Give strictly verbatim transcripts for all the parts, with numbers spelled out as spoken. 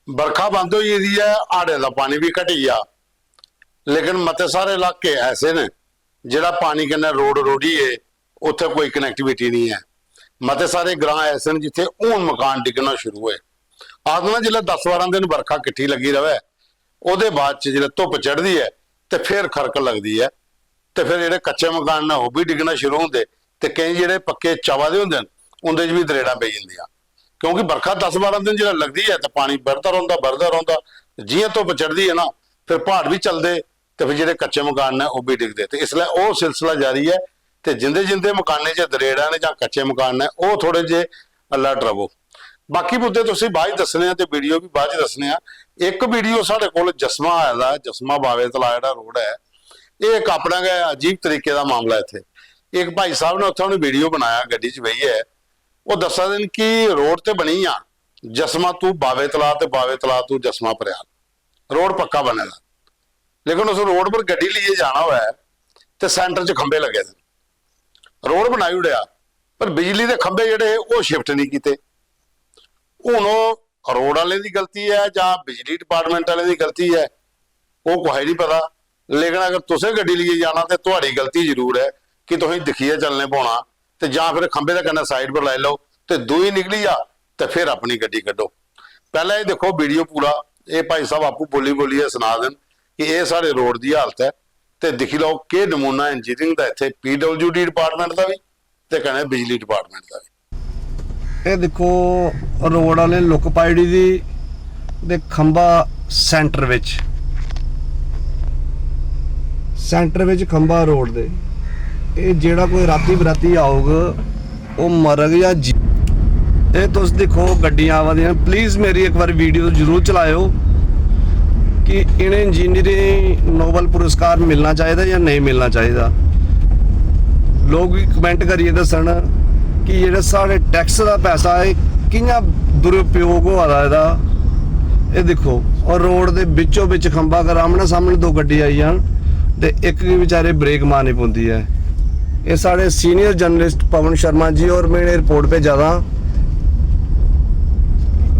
बरखा बंद होई गेदी ऐ, हाड़ें दा पानी बी घटी गेआ, लेकिन मते सारे इलाके ऐसे न जेह्ड़ा पानी कन्नै रोड रुढ़ी गे, उत्थै कोई कनैक्टिविटी निं ऐ। मते सारे ग्रां ऐसे न जित्थै हून मकान डिग्गना शुरू होए। आखदे न जिसलै दस बारां दिन बरखा किट्ठी लग्गी र'वै, ओह्दे बाद च जिसलै धुप्प चढ़दी ऐ ते फिर खरक लगदी ऐ, ते फिर जेह्ड़े कच्चे मकान न ओह् बी डिग्गना शुरू होंदे, ते केईं जेह्ड़े पक्के चवा दे होंदे न उं'दे च बी दरेड़ां पेई जंदियां, क्योंकि बरखा दस बारां दिन जिसलै लगदी ऐ ते पानी बधदा रौंह्दा, बधदा रौंह्दा। जि'यां धुप्प चढ़दी ऐ ना, फिर प्हाड़ बी चलदे ते फिर जेह्ड़े कच्चे मकान न ओह् बी डिगदे। ते इसलै ओह् सिलसिला जारी ऐ, ते जिं'दे जिं'दे मकानें च दरेड़ां न जां कच्चे मकान न, ओह् थोह्ड़े जे अलर्ट र'वो। बाकी मुद्दे तुसें बाद च दस्सने आं ते वीडियो बी बाद च दस्सने आं। इक वीडियो साढ़े कोल जसमा आए दा ऐ, जसमा बावे तलाऽ जेह्ड़ा रोड ऐ, एह् इक अपना गै अजीब तरीके दा मामला। इत्थै इक भाई साहब ने उत्थै उ'नें वीडियो बनाया गड्डी च बेहियै, ओह् दस्सा दे न कि रोड ते बनी गेआ, जसमा तू बावे तलाऽ ते बावे तलाऽ तू जसमा परेआल, रोड पक्का बने दा, लेकिन उस रोड पर गड्डी लेइयै जाना होऐ ते सैंटर च खंभे लग्गे दे न। रोड बनाई ओड़ेआ, पर बिजली दे खंभे जेह्ड़े हे ओह् शिफ्ट नहीं कीते। हून ओह् रोड आह्लें दी गलती ऐ जां बिजली डिपार्टमेंट आह्लें दी गलती ऐ, ओह् कुसै गी निं पता। लेकिन अगर तुसें गड्डी लेइयै जाना ते थुआढ़ी गलती जरूर ऐ कि तुसें दिक्खियै चलने पौना, ते जां फिर खंभे दे कन्नै साइड पर लाई लैओ ते दूई निकली जा, ते फिर अपनी गड्डी कड्ढो। पैह्लें एह् दिक्खो वीडियो पूरा, एह् भाई साहब आपूं बोली बोलियै सना दे न कि एह् साढ़े रोड दी हालत ऐ, ते दिक्खी लैओ केह् नमूना इंजीनियरिंग दा इत्थै पीडब्ल्यूडी डिपार्टमेंट दा बी ते कन्नै बिजली डिपार्टमेंट दा बी। एह् दिक्खो, रोड आह्ले लुक पाई ओड़ी दी ते खंभा सैंटर बिच, सैंटर बिच खंभा रोड दे। एह् जेह्ड़ा कोई रातीं बराती औग, ओह् मरग जां जी। एह् तुस दिक्खो, गड्डियां आवा दियां। प्लीज मेरी इक बारी वीडियो जरूर चलाएओ कि इ'नें इंजीनियरें गी नोबल पुरस्कार मिलना चाहिदा जां नेईं मिलना चाहिदा। लोक बी कमेंट करियै दस्सन कि जेह्ड़ा साढ़े टैक्स दा पैसा ऐ, कि'यां दुरुपयोग होआ दा एह्दा। एह् दिक्खो, और रोड दे बिच्चो बिच खंभा, अगर आमने सामने दो गड्डी आई जान ते इक गी बेचारे ब्रेक मारनी पौंदी ऐ। एह् साढ़े सीनियर जर्नलिस्ट पवन शर्मा जी और में इ'नें रिपोर्ट भेजा दा।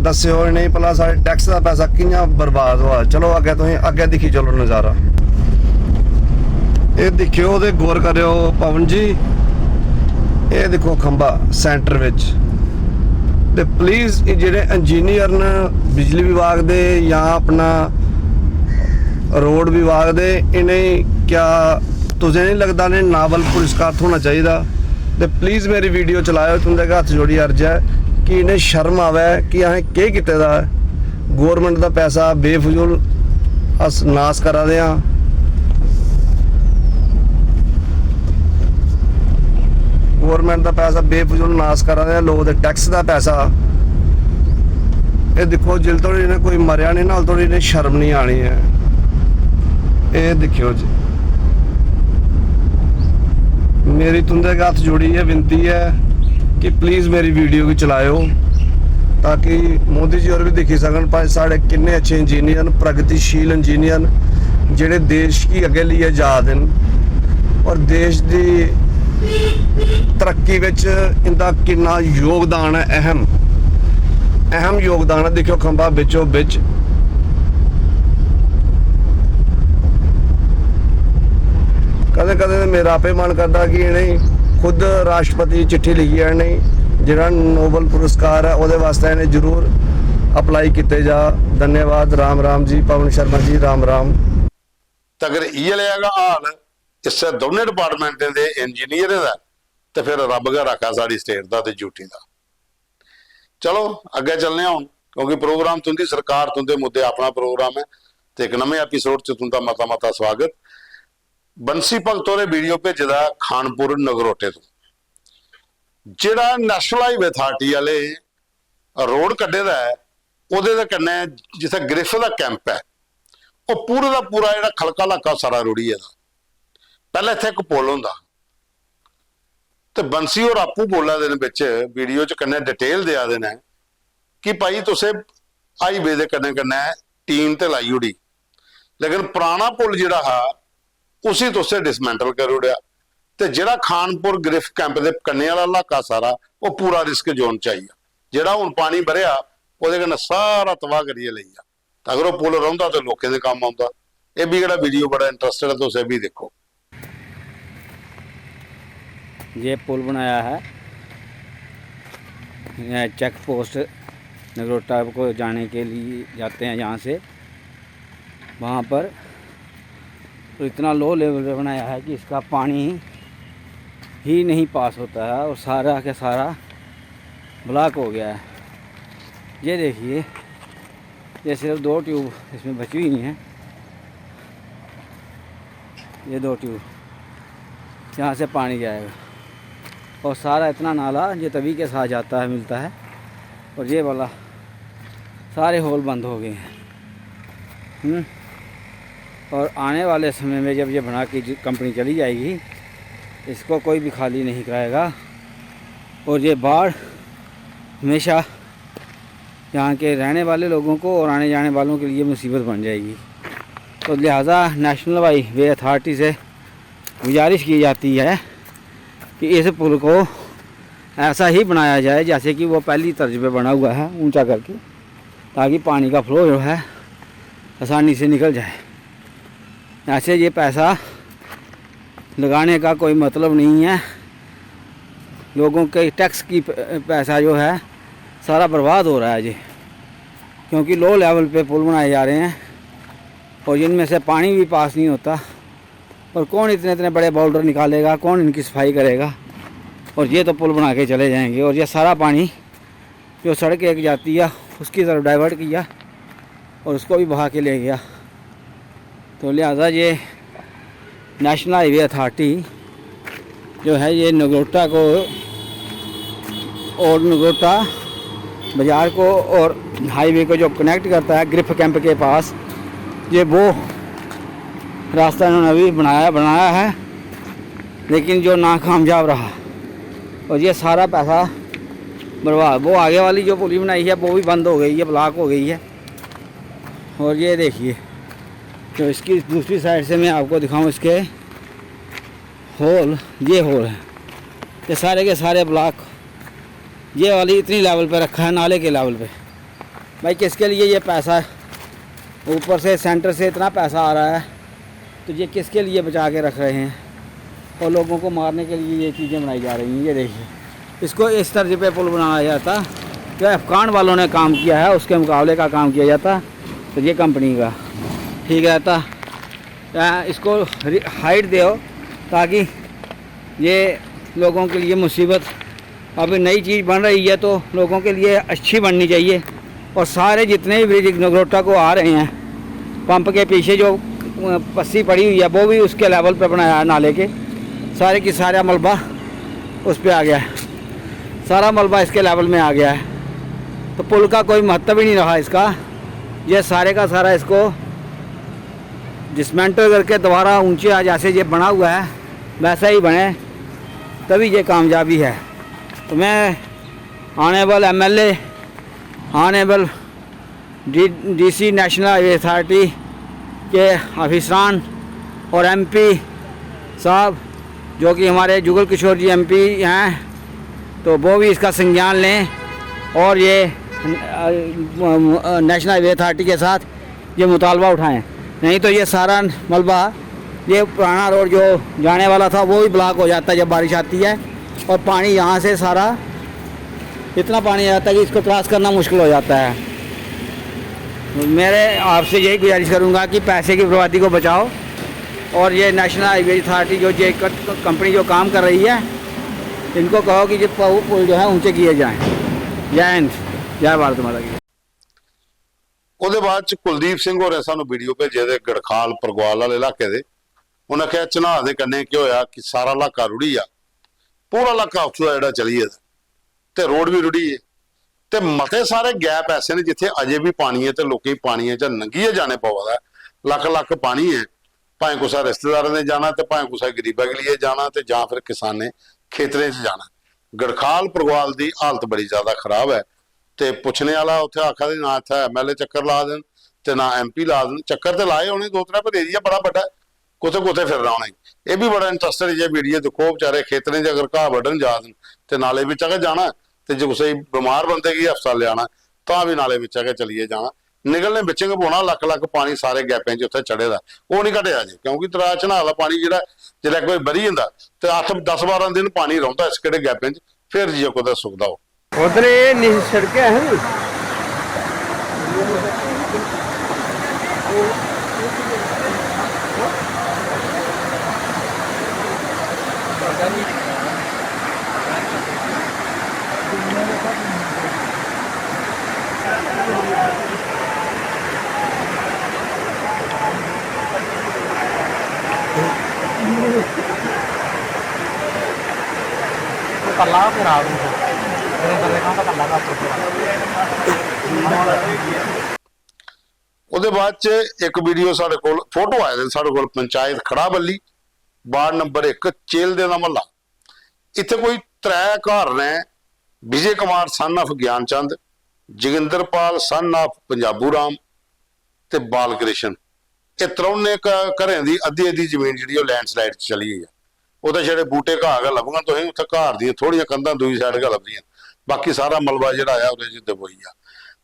दस्सेओ इ'नेंगी भला साढ़े टैक्स दा पैसा कि'यां बर्बाद होआ। चलो अग्गें तुसें अग्गें दिक्खी चलो नज़ारा। एह् दिक्खेओ ते गौर करेओ पवन जी, एह् दिक्खो खंभा सैंटर बिच। ते प्लीज एह् जेह्ड़े इंजीनियर न बिजली विभाग दे जां अपना रोड विभाग दे, इ'नेंगी क्या तुसें नहीं लगदा इ'नें नावल पुरस्कार थ्होना चाहिदा? ते प्लीज मेरी वीडियो चलाएओ, तुं'दे अग्गें हत्थ जोड़ियै अर्ज ऐ कि इ'नें शर्म आवै कि असें केह् कीते दा ऐ। गौरमेंट दा पैसा बेफजूल अस नास करा दे आं। गौरमेंट दा पैसा बेफजूल नास करा दे आं, लोक दे टैक्स दा पैसा। एह् दिक्खो, जिल धोड़ी इ'नें कोई मरेआ निं ना, उल धोड़ी इ'नें शर्म निं आनी ऐ। एह् दिक्खेओ जी, मेरी तुं'दे अग्गें हत्थ जोड़ियै विनती ऐ कि प्लीज मेरी वीडियो गी चलाएओ, ताकि मोदी जी होर बी दिक्खी सकन भाई साढ़े किन्ने अच्छे इंजीनियर न, प्रगतिशील इंजीनियर न, जेह्ड़े देश गी अग्गें लेइयै जा दे न और देश दी तरक्की बिच इंदा किन्ना योगदान ऐ, अहम अहम योगदान ऐ। दिक्खेओ खंभा बिच्चो बिच। कदें कदें ते मेरा आपे मन करदा कि इ'नेंगी खुद राष्ट्रपति गी चिट्ठी लिखियै इ'नेंगी जेह्ड़ा नोबल पुरस्कार ऐ ओह्दे वास्तै इ'नें जरूर अप्लाई कीते जा। धन्यवाद। राम राम जी पवन शर्मा जी, राम राम। ते अगर इ'यै लेआ गै हाल इस्सै दौनें डिपार्टमेंटें दे इंजीनियरें दा, ते फिर रब गै राखा साढ़ी स्टेट दा ते यूटी दा। चलो अग्गें चलने आं हून, क्योंकि प्रोग्राम तुं'दी सरकार, तुं'दे मुद्दे, अपना प्रोग्राम ऐ, ते इक नमें एपिसोड च तुं'दा मता मता स्वागत। बंसी भगत होरें वीडियो भेजे दा खानपुर नगरोटे तों, जेह्ड़ा नेशनल हाईवे अथार्टी आह्ले रोड कड्ढे दा ऐ, ओह्दे दे कन्नै जित्थै ग्रिफ दा कैंप ऐ, ओह् पूरे दा पूरा जेह्ड़ा खलका इलाका सारा रुढ़ी गेदा। पैह्लें इत्थै इक पुल होंदा हा, ते बंसी होर आपूं बोला दे न बिच, वीडियो च कन्नै डिटेल देआ दे न कि भाई तुसें हाईवे दे कन्नै कन्नै टीम ते लाई ओड़ी, लेकिन पराना पुल जेह्ड़ा हा उसी तुसें डिसमैंटल करी ओड़ेआ, ते जेह्ड़ा खानपुर ग्रिफ कैंप दे कन्नै आह्ला इलाका सारा, ओह् पूरा रिस्क जोन च आई गेआ। जेह्ड़ा हून पानी भरेआ, ओह्दे कन्नै सारा तबाह करियै लेई जा। ते अगर ओह् पुल रौंह्दा ते लोकें दे कम्म औंदा। एह् बी जेह्ड़ा वीडियो बड़ा इंटरस्टेड ऐ, तुस एह् बी दिक्खो। ये पुल बनाया है, चेक पोस्ट नगरोटा को जाने के लिए जाते हैं यहाँ से, वहाँ पर तो इतना लो लेवल पे बनाया है कि इसका पानी ही नहीं पास होता है और सारा का सारा ब्लॉक हो गया है। ये देखिए, ये सिर्फ दो ट्यूब इसमें बची हुई हैं, ये दो ट्यूब, यहाँ से पानी जाएगा और सारा इतना नाला ये तवी के साथ जाता है, मिलता है, और ये वाला सारे होल बंद हो गए हैं। हम्म। और आने वाले समय में जब ये बना के कंपनी चली जाएगी, इसको कोई भी खाली नहीं कराएगा और ये बाढ़ हमेशा यहाँ के रहने वाले लोगों को और आने जाने वालों के लिए मुसीबत बन जाएगी। तो लिहाजा नेशनल हाईवे अथॉरिटी से गुजारिश की जाती है कि इस पुल को ऐसा ही बनाया जाए जैसे कि वो पहली तर्ज पे बना हुआ है, ऊंचा करके, ताकि पानी का फ्लो जो है आसानी से निकल जाए। ऐसे ये पैसा लगाने का कोई मतलब नहीं है। लोगों के टैक्स की प- पैसा जो है सारा बर्बाद हो रहा है जी, क्योंकि लो लेवल पे पुल बनाए जा रहे हैं और इनमें से पानी भी पास नहीं होता। और कौन इतने इतने बड़े बाउल्डर निकालेगा, कौन इनकी सफाई करेगा? और ये तो पुल बना के चले जाएंगे और ये सारा पानी जो सड़क एक जाती है उसकी तरफ डाइवर्ट किया और उसको भी बहा के ले गया। तो लिहाजा ये नेशनल हाईवे अथॉरिटी जो है, ये नगरोटा को और नगरोटा बाज़ार को और हाईवे को जो कनेक्ट करता है ग्रिफ कैंप के पास, ये वो रास्ता इन्होंने अभी बनाया बनाया है, लेकिन जो नाकामयाब रहा। और ये सारा पैसा बर्बाद। वो आगे वाली जो पुली बनाई है, वो भी बंद हो गई है, ब्लॉक हो गई है। और ये देखिए, तो इसकी दूसरी साइड से मैं आपको दिखाऊं, इसके होल, ये होल है, ये सारे के सारे ब्लॉक, ये वाली इतनी लेवल पे रखा है, नाले के लेवल पे। भाई, किसके लिए ये पैसा? ऊपर से, सेंटर से इतना पैसा आ रहा है, तो ये किसके लिए बचा के रख रहे हैं? और लोगों को मारने के लिए ये चीज़ें बनाई जा रही हैं। ये देखिए, इसको इस तर्ज पे पुल बनाया जाता, जो अफगान वालों ने काम किया है, उसके मुकाबले का काम किया जाता, तो ये कंपनी का ठीक रहता। अ, इसको हाइट दो, ताकि ये लोगों के लिए मुसीबत, अभी नई चीज़ बन रही है, तो लोगों के लिए अच्छी बननी चाहिए। और सारे जितने भी ब्रिज नगरोटा को आ रहे हैं, पंप के पीछे जो, अ, पस्सी पड़ी हुई है, वो भी उसके लेवल पे बनाया है नाले के। सारे की सारा मलबा उस पे आ गया है, सारा मलबा इसके लेवल में आ गया है। तो पुल का कोई महत्व ही नहीं रहा इसका। ये सारे का सारा इसको डिसमेंटल करके दोबारा ऊंचे, आज जैसे ये बना हुआ है वैसा ही बने, तभी ये कामयाबी है। तो मैं honourable MLA, honourable D DC national highway authority के ऑफिसरान और एमपी साहब, जो कि हमारे जुगल किशोर जी एमपी हैं, तो वो भी इसका संज्ञान लें और ये, अ, अ, नेशनल हाईवे अथॉरिटी के साथ ये मुतालबा उठाएं, नहीं तो ये सारा मलबा, ये पुराना रोड जो जाने वाला था, वो भी ब्लॉक हो जाता है जब बारिश आती है, और पानी यहाँ से सारा इतना पानी आ जाता है कि इसको क्रॉस करना मुश्किल हो जाता है। मेरे आपसे यही गुजारिश करूँगा कि पैसे की बर्बादी को बचाओ, और ये नेशनल हाईवे अथॉरिटी जो, ये क-, कंपनी जो काम कर रही है, इनको कहो कि ये प-, पुल जो है, ऊंचे किए जाएं। जय हिंद, जय भारत माता की। ओह्दे बाद च कुलदीप सिंह होरें सानू वीडियो भेजे दे गड़खाल परगवाल आह्ले इलाके दे। उ'नें आखेआ, चन्हाऽ दे कन्नै केह् होआ कि सारा इलाका रुढ़ी गेआ, पूरा इलाका उत्थूं दा जेह्ड़ा चली गेदा, ते रोड बी रुढ़ी गे। ते मते सारे गैप ऐसे न जित्थै अजें बी पानी ऐ ते लोकें गी पानियै चा लंघियै जाने पवा दा ऐ। लक्ख लक्ख पानी ऐ, भाएं कुसै रिश्तेदारें दे जाना ते भाएं कुसै गरीबै गी लेइयै जाना ते जां फिर किसानें खेतरें च जाना। गड़खाल परगवाल दी हालत बड़ी ज्यादा खराब ऐ। ते पुच्छने आह्ला उत्थै आखा दे, ना इत्थै एमएलए चक्कर ला दे न ते ना एमपी ला दे न। चक्कर ते लाए उ'नें दो त्रै, पर एरिया बड़ा बड्डा ऐ, कुत्थै कुत्थै फिरना उ'नें। एह् बी बड़ा इंटरस्टेड जे वीडियो दिक्खो, बेचारे खेतरें च अगर घाऽ बड्ढन जा दे न ते नाले बिच्चा गै जाना ऐ, ते जे कुसै गी बमार बंदे गी हस्पताल लेआना ऐ, तां बी नाले बिच्चा गै चलियै जाना। निकलने बिच्चें गै पौना, लक्ख लक्ख पानी सारे गैपें च उत्थै चढ़े दा, ओह् निं घटेआ जे, क्योंकि तलाऽ चनां दा पानी जेह्ड़ा जिसलै कोई बधी जंदा ते अट्ठ दस बारां दिन पानी रौंह्दा इस केह्ड़े गैपें च, फिर जाइयै कुतै सुकदा ओह्। उद्धर एह् निं सड़क ऐ ही। कल्ला फिरा दे, मेरे अंदर देखा तो कल्ला का। ओह्दे बाद च इक वीडियो साढ़े कोल, फोटो आए दे न साढ़े कोल, पंचायत खड़ाबल्ली, वार्ड नंबर इक, चेलदे दा म्हल्ला। इत्थै कोई त्रै घर न, Vijay Kumar son of Gyanchand, Joginderpal son of पंजाबू Ram ते बालकृष्ण। एह् त्रौनें घ-, घरें दी अद्धी अद्धी जमीन जेह्ड़ी ओह् लैंडस्लाइड च चली गेई ऐ। ओह्दे छड़े बूटे घाऽ गै लभङन तुसेंगी, उत्थै घर दियां थोह्ड़ियां कंधां दूई साइड गै लभदियां न, बाकी सारा मलबा जेह्ड़ा ऐ ओह्दे च दबोई गेआ।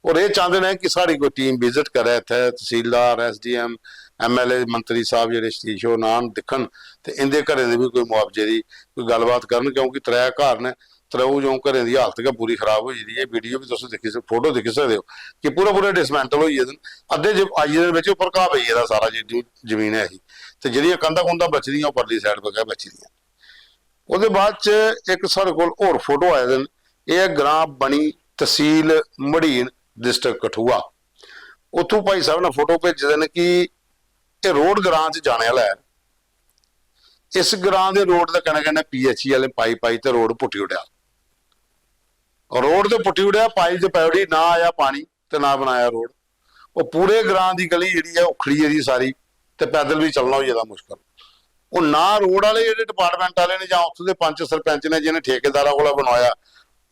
और एह् चांह्दे न कि साढ़ी कोई टीम विजिट करै इत्थै, तसीलदार, एसडीएम, एमएलए, मंत्री साहब जेह्ड़े सतीश होर आन, दिक्खन ते इं'दे घरें दे बी कोई मुआवजे दी कोई गल्लबात करन, क्योंकि त्रै घर न, त्र'ऊं च'ऊं घरें दी हालत गै बुरी खराब होई गेदी ऐ। वीडियो बी तुस दिक्खी सक-, फोटो दिक्खी सकदे ओ कि पूरे पूरे डिसमैंटल होई गेदे न। अद्धे ज-, आई गेदे न बिच, उप्पर घाऽ पेई गेदा सारा, जेह्ड़ी जमीन ऐ ही, ते जेह्ड़ियां कंधां कुंधां बची दियां, ओह् परली साइड पर गै बची दियां। ओह्दे बाद च इक साढ़े कोल होर फोटो आए दे न। एह् ऐ ग्रां बनी, तसील मड़ीन, डिस्ट्रिक्ट कठुआ। उत्थूं भाई साहब ने फोटो भेजे दे न कि एह् रोड ग्रां च जाने आह्ला ऐ। इस ग्रां दे रोड दे कन्नै कन्नै पीएचई आह्ले पाई पाई ते रोड पुट्टी ओड़ेआ। रोड ते पुट्टी ओड़ेआ, पाइप ते पाई ओड़ी, ना आया पानी ते ना बनाया रोड। ओह् पूरे ग्रां दी गली जेह्ड़ी ऐ, उखड़ी गेदी सारी, ते पैदल बी चलना होई गेदा मुश्कल। ओह् ना रोड आह्ले जेह्ड़े डिपार्टमेंट आह्ले न जां उत्थूं दे पंच सरपंच ने, जि'नें ठेकेदारा कोला बनवाया,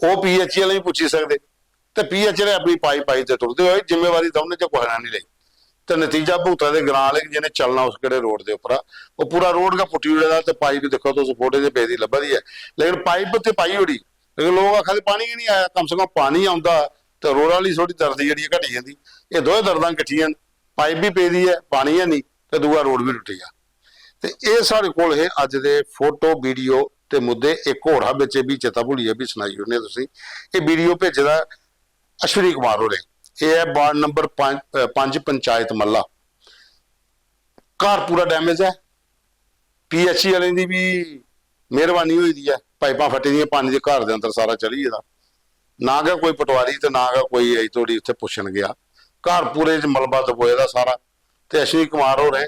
ओह् पीएचई आह्ले गी पुच्छी सकदे, ते पीएचई आह्ले अपनी पाई पाई ते टुरदे होए, जिम्मेवारी दौनें च कुसै ने निं लेई। ते नतीजा भुगता दे ग्रां आह्ले, जि'नें चलना उस केह्ड़े रोड दे उप्परा, ओह् पूरा रोड गै पुट्टी ओड़े दा। ते पाइप दिक्खो तुस, फोटो च पेदी लब्भा दी ऐ, लेकिन पाइप ते पाई ओड़ी, लेकिन लोक आखा दे पानी गै निं आया। कम से कम पानी औंदा ते रोड आह्ली थोह्ड़ी दर्द जेह्ड़ी ऐ घटी जंदी। एह् दोए दर्दां किट्ठियां न, पाइप बी पेदी ऐ, पानी है निं, ते दूआ रोड बी टुट्टी गेआ। ते एह् साढ़े कोल हे अज्ज दे फोटो, वीडियो ते मुद्दे। इक होर हा बिच, एह् बी चेता भुल्ली गेआ, बी सनाई ओड़ने तुसें। एह् वीडियो भेजे दा अश्विनी कुमार होरें। एह् ऐ वार्ड नंबर पंज, अ, पंज, पंचायत मल्ला। घर पूरा डैमेज ऐ। पीएचई आह्लें दी बी मेहरबानी होई दी ऐ, पाइपां फट्टी दियां, पानी दे घर दे अंदर सारा चली गेदा। ना गै कोई पटवारी ते ना गै कोई अजें धोड़ी उत्थै पुच्छन गेआ। घर पूरे च मलबा दबोए दा सारा। ते अश्विनी कुमार होरें,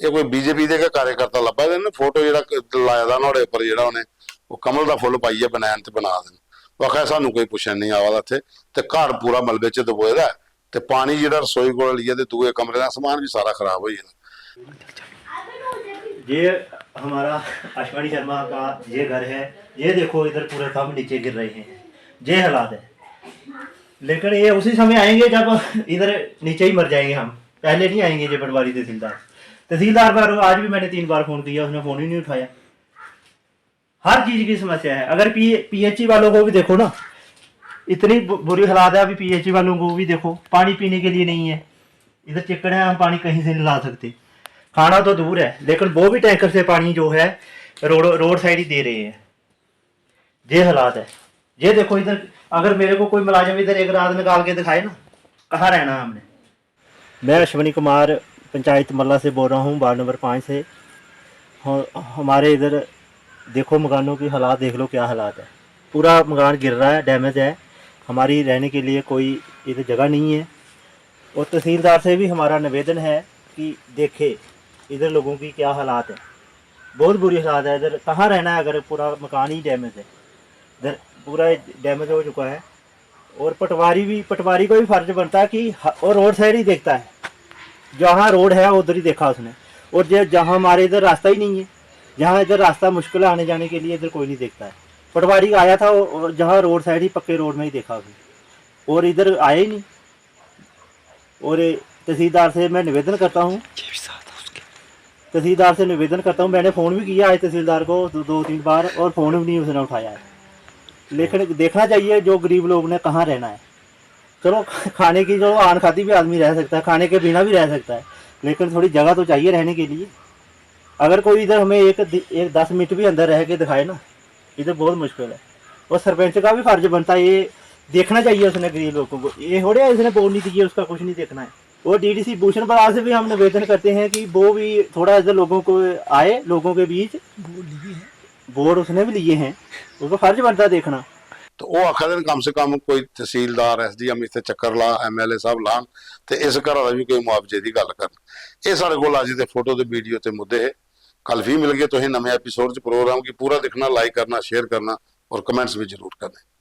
एह् कोई बीजेपी दे गै कार्यकर्ता लब्भा दे न, फोटो जेह्ड़ा क-, लाए दा नुहाड़े उप्पर, जेह्ड़ा उ'नें ओह् कमल दा फुल्ल पाइयै बनैन ते बना दे न। ओह् आखा दे, "सानूं कोई पुच्छन निं आवा दा इत्थै।" ते घर पूरा मलबे च दबोए दा ऐ। ते पानी जेह्ड़ा रसोई कोला लेइयै ते दूए कमरे दा समान बी सारा खराब होई गेदा। ये हमारा अश्विनी शर्मा का ये घर है। ये देखो, इधर पूरे खंभ नीचे गिर रहे हैं, ये हालात है। लेकिन ये उसी समय आएंगे जब इधर नीचे ही मर जाएंगे हम, पहले नहीं आएंगे ये पटवारी तहसीलदार। तहसीलदार पर आज भी मैंने तीन बार फोन किया, उसने फोन ही नहीं उठाया। हर चीज की समस्या है। अगर पी पीएचई वालों को भी देखो ना, इतनी बु- बुरी हालात है। अभी पीएचई वालों को भी देखो, पानी पीने के लिए नहीं है। इधर चिक्कड़ है, हम पानी कहीं से नहीं ला सकते। खाना तो दूर है, लेकिन वो भी टैंकर से पानी जो है रोड रोड साइड ही दे रहे हैं। ये हालात है। ये देखो इधर, अगर मेरे को कोई मुलाजिम इधर एक रात निकाल के दिखाए ना, कहाँ रहना है हमने? मैं अश्विनी कुमार पंचायत मल्ला से बोल रहा हूँ, वार्ड नंबर पाँच से। ह- हमारे इधर देखो मकानों की हालात, देख लो क्या हालात है। पूरा मकान गिर रहा है, डैमेज है। हमारी रहने के लिए कोई इधर जगह नहीं है। और तहसीलदार से भी हमारा निवेदन है कि देखे इधर लोगों की क्या हालात है। बहुत बुरी हालात है इधर, कहाँ रहना है अगर पूरा मकान ही डैमेज है, इधर पूरा डैमेज हो चुका है। और पटवारी भी, पटवारी को भी फर्ज बनता है कि ह- और रोड साइड ही देखता है, जहाँ रोड है उधर ही देखा उसने। और जो जहाँ हमारे इधर रास्ता ही नहीं है, जहाँ इधर रास्ता मुश्किल है आने जाने के लिए, इधर कोई नहीं देखता है। पटवारी आया था और जहाँ रोड साइड ही पक्के रोड में ही देखा उसने, और इधर आया ही नहीं। और तहसीलदार से मैं निवेदन करता हूँ, तहसीलदार से निवेदन करता हूँ, मैंने फ़ोन भी किया आज तहसीलदार को दो, दो तीन बार, और फ़ोन भी नहीं उसने उठाया है। लेकिन देखना चाहिए जो गरीब लोग ने कहाँ रहना है। चलो, खाने की, चलो, आन खाती भी आदमी रह सकता है, खाने के बिना भी रह सकता है, लेकिन थोड़ी जगह तो चाहिए रहने के लिए। अगर कोई इधर हमें एक दि- एक दस मिनट भी अंदर रह के दिखाए ना, इधर बहुत मुश्किल है। और सरपंच का भी फर्ज बनता है, ये देखना चाहिए उसने गरीब लोगों को। ये थोड़े है इसने बोर्ड नहीं दी है, उसका कुछ नहीं देखना है। और डीडीसी भूषण बराड़ से भी हम निवेदन करते हैं कि वो भी थोड़ा इधर लोगों को आए, लोगों के बीच। बोर्ड लिए हैं। बोर्ड उसने भी लिए हैं, उसका फर्ज बनता है देखना। तो ओह् आखा दे न, कम से कम कोई तहसीलदार, एसडीएम इत्थै चक्कर ला, एमएलए साहब लान, ते इस घरा दा बी कोई मुआवजे दी गल्ल करन। एह् साढ़े कोल अज्ज दे फोटो ते वीडियो ते मुद्दे हे। कल फ्ही मिलगे तुसें नमें एपिसोड च। प्रोग्राम गी पूरा दिक्खना, लाइक करना, शेयर करना और कमेंट्स बी जरूर करने।